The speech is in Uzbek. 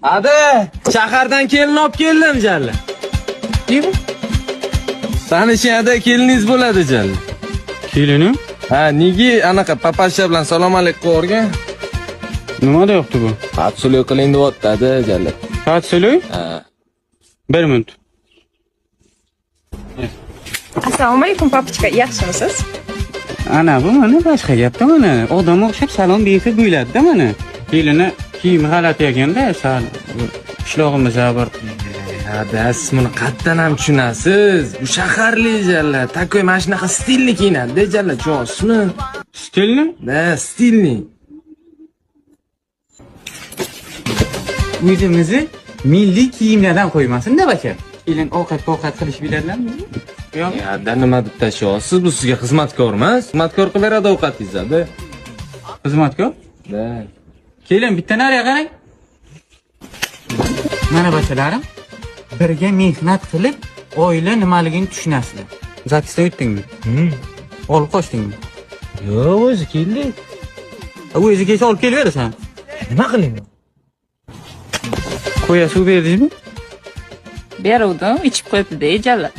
Ada, shahardan kelin olib keldim jalla. Kim? Tanishing ada, keliningiz bo'ladi jalla. Kelinim? Ha, nega anaqa papasha bilan salom alik qilib yuborgan? Nima deyapti bu? Patsulik qiling deyapti ada jalla. Patsulik? Ha. Bir minut. Assalomu alaykum, papochka, yaxshimisiz? Ana bu mana boshqa gapda mana. Odamga o'xshab salom bersa bo'ladi-da mana. Kelini kiyimi g'alati ekanda, sal qishlog'imiz bir. Ada, siz buni qayerdan ham tushunasiz? Bu shaharli jalla. Takoy mana shunaqa stilni kiyinadi jalla, tushunyapsizmi? Stilni? Da, stilni. O'zimizni milliy kiyimlardan qo'ymasin-da bacha. Kelin ovqat-povqat qilish biladilarmi? Yo'q. Ada, nima deb tashlayapsiz? Bu sizga xizmatkor emas. Xizmatkor qilib beradi ovqatingizni, ada. Xizmatkor? Da. Kelin, bitta nariga qarang. Mana bachalarim, birga mehnat qilib, oila nimaligini tushunasizlar. Zapisdan o'tdingmi? Olib qochdingmi? Yo'q, o'zi keldi. O'zi kelsa olib kelaverasan. Nima qiling? Qo'ya suv berdingizmi? Beruvdim, ichib qo'yibdi-da jalla.